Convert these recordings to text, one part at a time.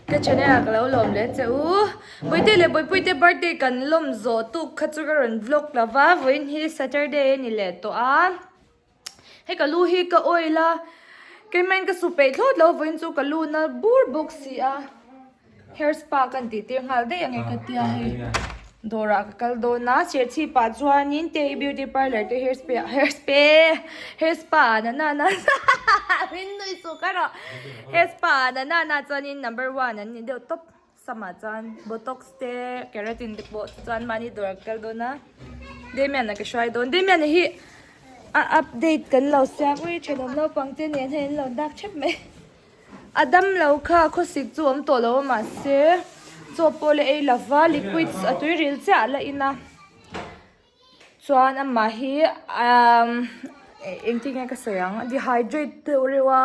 Ka channel ah ka lo lawm leh che u. Bawihte leh Bawihpuite birthday kan lawm zawh tuk kha chu ka rawn vlog lo va, vawiin hi Saturday a ni leh tawh a. Hei ka lu hi ka oil a, keimah in ka su peih thlawt lo vawiin chu ka lu na bur bawk si a. Hair spa ka intih tir nghal daih ang e ka tia hei dawrah ka kal dawn a serchhip ah chuanin te i beauty parlour te hair spa hair spa hair spa ah na na na min nui suk a rawh hair spa ah na na na chuanin number one an ni deuh tawp samah chuan botox te keratin te pawh chuan mahni dawrah ka kal dawn a Damian a ka hruai dawn Damian a hi a update kan lo siam ui thenawm naupang te nen hei an lo dak thep mai. A dam lo kha khawsik chu awm tawh lo a mahse chaw pawh la ei lova liquids a tui ril chiah a la in a chuan amah hi umm engtin nge ka sawi ang dehydrate deuh reuh a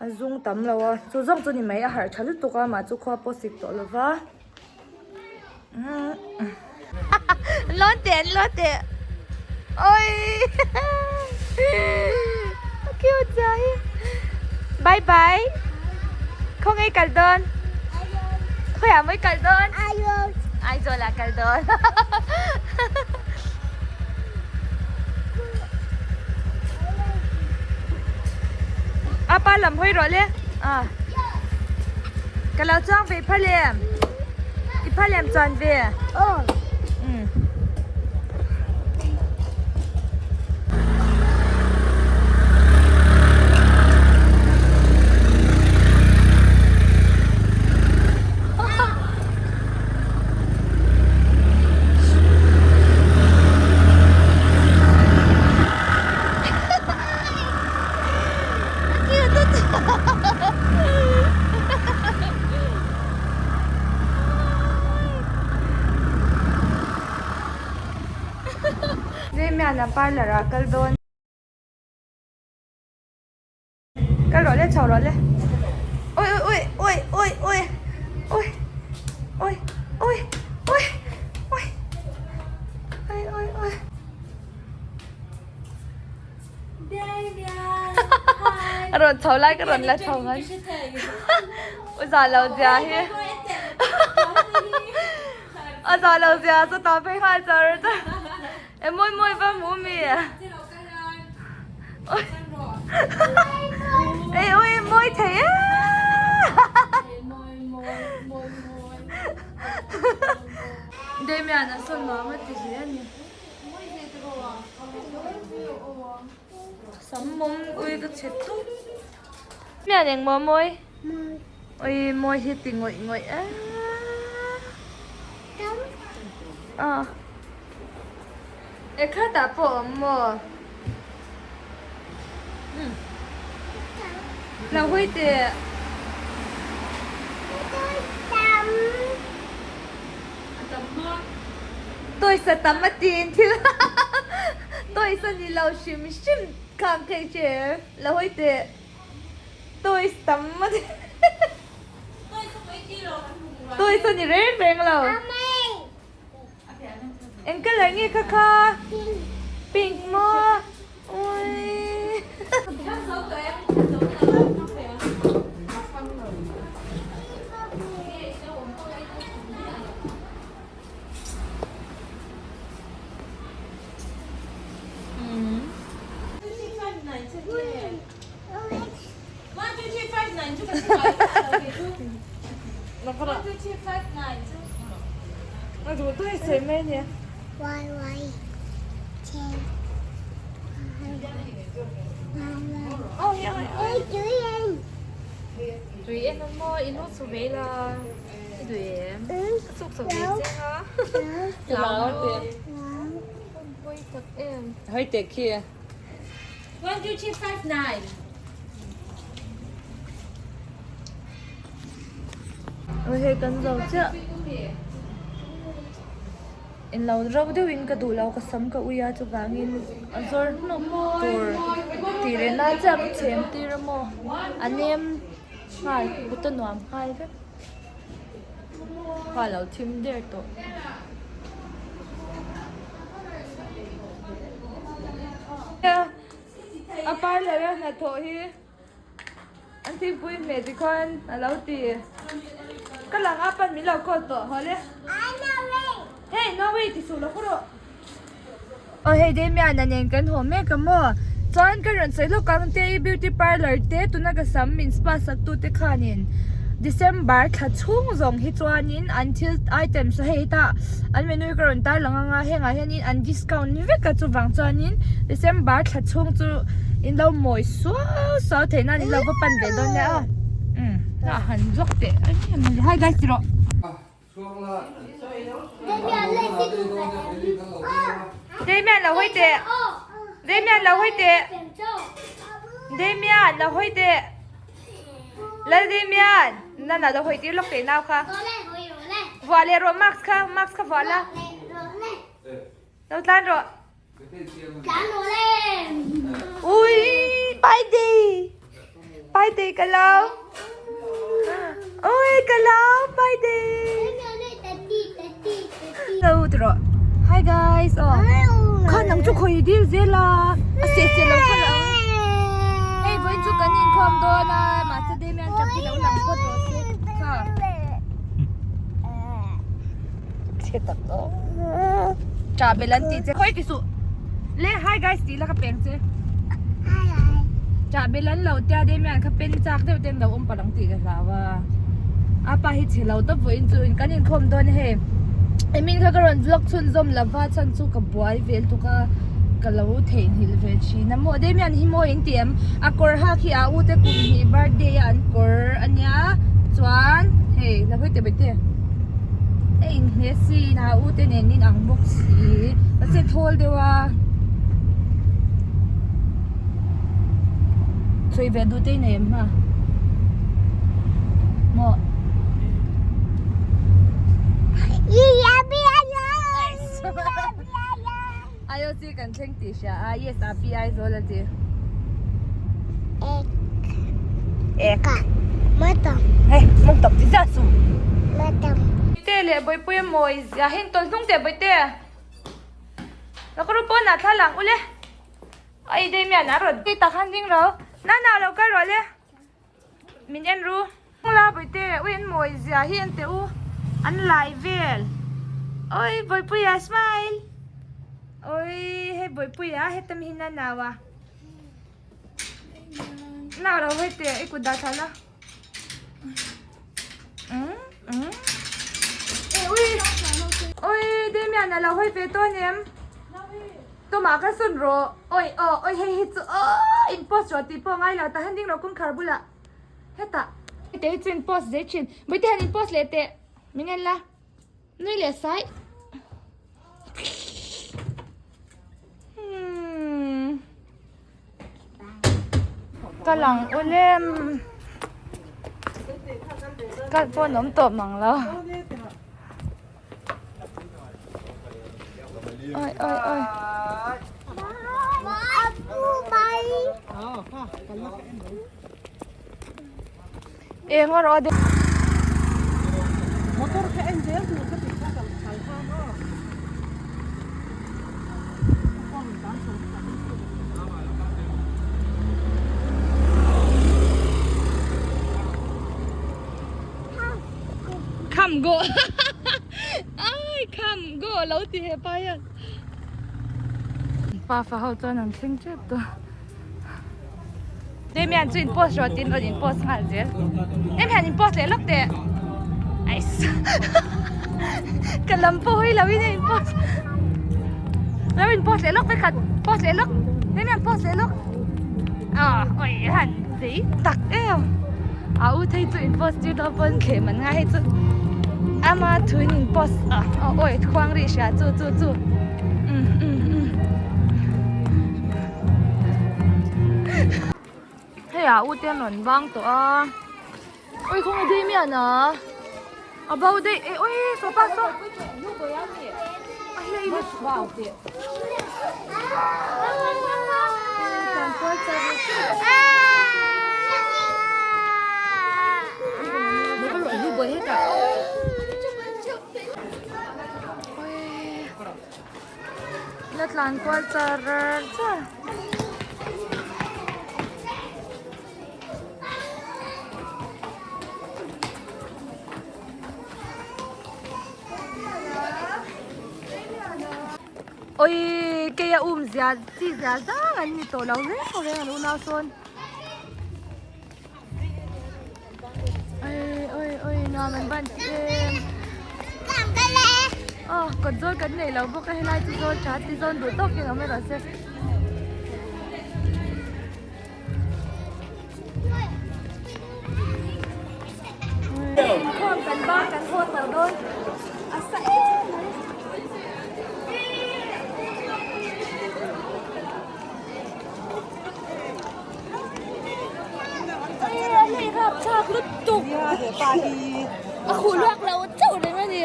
a zung tam lo a chu zawng chu ni mai a harh tha lutuk a amah chu khua pawh sik tawh lova. Lawn teh an lawn teh oi a cute zia hi bye bye khawnge i kal dawn khawiah maw i kal dawn Aizawl ah kal dawn apa lam hawi rawh le ah ka lo chuang ve phal em i phal em chuan ve umm. Damian-a parlour ah kal dawn. Kal rawh le chho rawh le oi oi oi oi oi oi oi oi oi oi oi oi oi A rawn chho lai ka rawn la chho ngan u za lo zia hi a za lo zia chu ta phei nghal char char e mawi mawi va hmu mi Ei ui mawi thei e Damian a sawn nuam a ti hle a ni. Sam mawm ui ka chhe tup. Mian eng maw mawi? Ui mawi hi ti ngawih ngawih e. Ah. E khatah pawh awm maw? Lo hawi teh. Tawisa tam a tin thil tawisa ni lo hrim hrim khang thei che lo hawi teh tawis tam a ti tawisa ni reng reng lo eng colour nge kha kha pink maw ui. Tui en awm maw i lu chhu ve la i duh em ka chuk chho ve chiang a hlau pawi tak em Hai teh khi 1 2 3 5 9 Aw hei kan zo chiah In lo ro deuhin ka duh lo ka sam ka ui a chuvangin a zawr hnawk tur tih leh nan chiah ka chhem tir a maw a nem nghal kut a nuam nghal vek kha a lo thim der tawh. A parlour a hnathawh hi. Thingpui hmeh tikhawn a lo ti. Ka lang a pan min lo call tawh haw le. Hey no way ti suh lo khaw rawh. Aw hei Damian-a nen kan haw mek a maw? Chuan ka rawn sawi lawk ang te i beauty parlour te tuna ka sam min spa sak tu te khanin December thla chhung zawng hi chuanin an thil items hei hetah an menu hi ka rawn tar lang anga hengah hianin an discount vek a chuvang chuanin December thla chhung chu in lo mawi suau suau theih nan in lo va pan ve dawn nia aw umm a han vlog teh hi guys ti rawh. Damian lo hawi teh Damian lo hawi teh Damian lo hawi teh Lal Damian nana lo hawi tir lawk teh nau kha vuah leh rawh mask kha mask kha vuah la lo tlan rawh Ui Paidei Paidei ka lo Ui ka lo Paidei Lo ti rawh Hi guys aw Kha nang chu khawi dil zel a a seh seh lo kha lo Hei vawiin chu kan inkhawm dawn a mahse Damian tap hi lo lang phawt rawh se kha Chhe tak aw. Cha bel an tih che. Khawi ti suh. Le hi guys tih la ka peng che. Cha bel an lo tia Damian kha pen chak deuh ten lo awm palh ang tih ka hlau a. A pa hi chhe lo tawp vawiin chu in kan inkhawm dawn hei. Emin kha ka rawn vlog chhunzawm lova chhan chu ka buai vel tuk a ka lo theihnghilh ve thin a maw Damian hi mawi in ti em a kawr hak hi a u te kum hnih birthday a an kawr ania chuan hei la hawi teh baite. A inhmeh si in a u te nen in ang bawk si mahse thawl deuh a sawi ve duh te i nei em hma maw IOC kan thleng tih hria a yes a pi Aizawl a ti ek hei mawng tawp ti zat chu te leh bawihpui a mawi zia heng tawlh hnung teh bawihte la ka ru pawn ah thla lang ule ai Damian a rawn ti tak han ding ro nana lo kal rawh le min en ru la bawihte ui an mawi zia hi an teh u an lai vel oi bawihpuia smile oi hei bawihpuia hetam hi nana wa. Nau lo hawi teh i kut dah thla la. Ui ui Damian a lo hawi ve tawn em? Tumah ka sun rawh. Oi aw oi hei hi chu aw in post rawh tih pawh a ngai lo tah hian ding rawh kawngkhar bulah hetah. Te hi chu in post zet thin. Bawihte han in post leh teh min en la. Nui leh sai. Ka lang ulem. Kal pawh an awm tawh mang lo. Oi oi oi. Eng a rawh a Motor kha en zel tur ka tih kha ka kal kha maw. Come go ai come go lo ti he pa hian pa fa ho chuan an thleng tep tawh. Damian chu in post rawh tiin rawn in post nghal zel. Em hian in post leh lawk teh. Ais. Ka lam pawh hawi lo in a in post. Lo in post leh lawk vek khat. Post leh lawk. Damian post leh lawk. Ah, oi han zei tak em. A u thei chu in post tir dawn pawn thleh man ngai hei chu. Ama thuin in post a. Oi khuang ri hria chu chu chu. Um um um. Hei ah u te an rawn vang tawh a ui khawnge Damian a a bo daih e ui saw pa saw a hlei lutuk La tlan kual char char. Oi keia um zia chi zia zang an ni tawh lo reng reng an unau sawn. Oi oi oi nuam an ban tih em. Aw kawt zawl kan nei lo bawk a helai chu zawl tha ti zawn duh tawkin awm erawh se. Inkhawm kan bang kan haw tawh dawn a sa em mai. A hei rap thlak lutuk a khuh luak lo chauh reng a ni.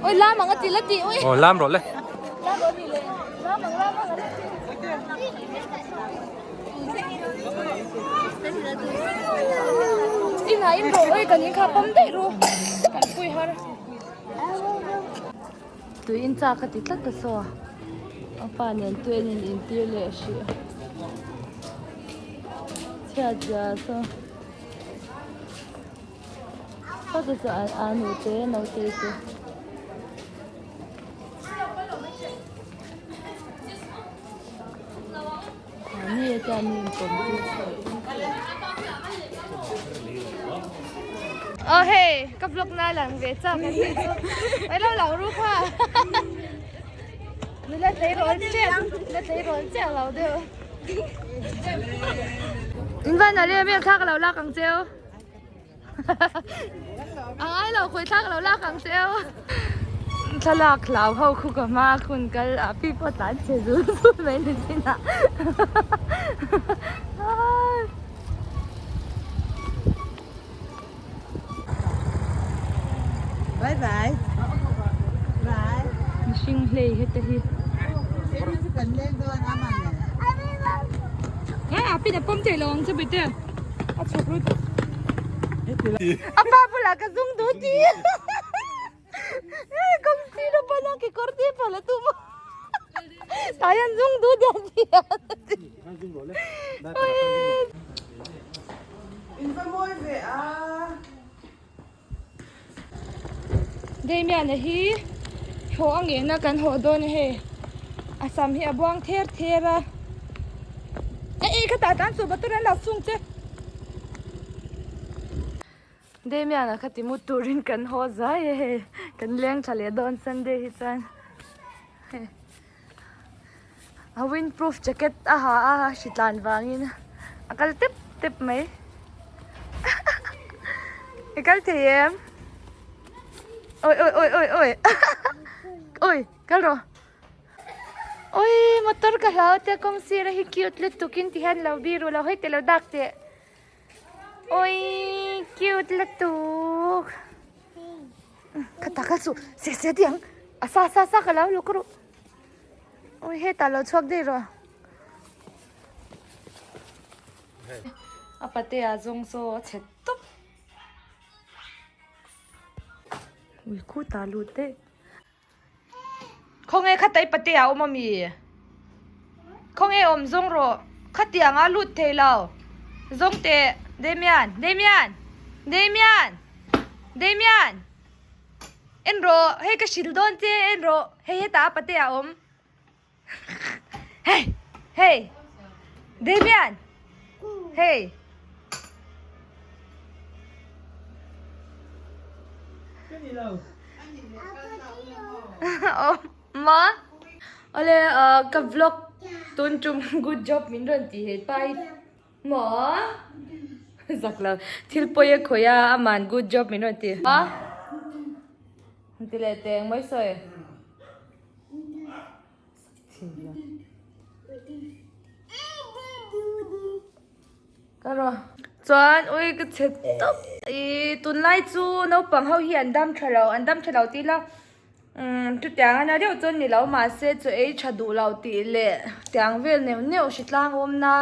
Oi lam ang a ti la ti oi. Aw lam rawh le. Lam rawh ni le. Lam ang lam ang a la ti. Ina in rawh oi kan in kha pam daih ru. Kan pui har. Tui in chak a ti tlat ta saw. A pa nen tui an in intir leh hrih. Chhiat zia saw. Heta chu a nu te naute te mahni te chuan mi inpawm tir Aw hei ka vlog na lang ve chak a tih chu mai lo lang ru kha nula tleirawl chiah nula tleirawl chiah lo deuh in van a lem em thla ka lo lak ang cheu. A ngai lo khawi thlak lo lak ang cheu. Thlalak hlau ho khu ka hma khun kal a pi pawh tlan chhe zul zul mai ni chin ah. Bye bye. Bye. Mihring hlei hete hi. A pin a pawm thei lo ang che bete. A chhuk lut. A pa bulah ka zung duh ti. Kawng sir a pan a kekawr te phal a tum a. Tah hian zung duh diam diam. In va mawi ve a. Damian-a hi haw a ngehna kan haw dawn a hei a sam hi a buang ther ther a eh eh khatah tan chu motor an lo chhung che Damian-a kha ti mut turin kan haw zai a hei kan leng tha leh dawn Sunday hi chuan hei a windproof jacket a ha a hritlan vangin a kal tep tep mai i kal thei em oi oi oi oi oi oi kal rawh oi motor ka hlau te kawng sir a hi cute lutuk in ti hian lo biru lo hei te lo dak teh oi cute lutuk. Ka taka chu se se ti ang a sa sa sa ka lo lu ka ru ui hetah lo chhuak daih rawh a patea zawng saw a chhe tawp ui khutah lut daih Khawnge khatai patea a awm ami? Khawnge awm zawng rawh khatiang a lut thei lo zawng teh Damian Damian Damian Damian en rawh hei ka hrilh dawn che en rawh hei hetah a patea a awm hei hei Damian hei. Ma Ole ka vlog tun tum good job min rawn ti he pai ma zak lo thil pawi a khawi a aman good job min rawn ti ma ti leh teng mai sawi Ka rawh. Chuan ui ka chhe tawp ih tunlai chu naupang ho hi an dam tha lo an dam tha lo tih ila umm chutiang a na deuh chuan ni lo mahse chaw ei tha duh lo tih leh tiang vel neuh neuh hritlang awm na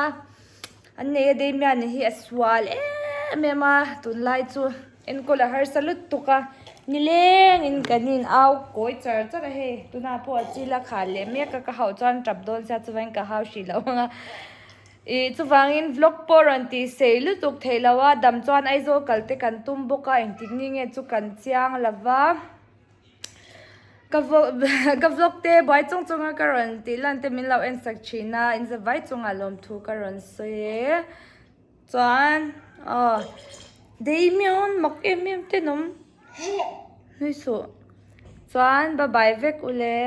an nei a Damian hi a sual em em a tunlai chu enkawl a harsa lutuk a nilengin kan in au kawi char char a hei tunah pawh a chil a khah leh mek a ka hauh chuan tap dawn sia chuvangin ka hau hrih loh ang a. Ih chuvangin vlog pawh rawn tih sei lutuk theih lo a, dam chuan Aizawl kal te kan tum bawk a, engtik ni nge chu kan chiang lo va. Ka ka vlog te buai chung chunga ka rawn tih lan te min lo en sak thin a, in za vai chungah lawmthu ka rawn sawi e. Chuan aw Damian mak em em tenawm nui suh. Chuan bye bye vek ule.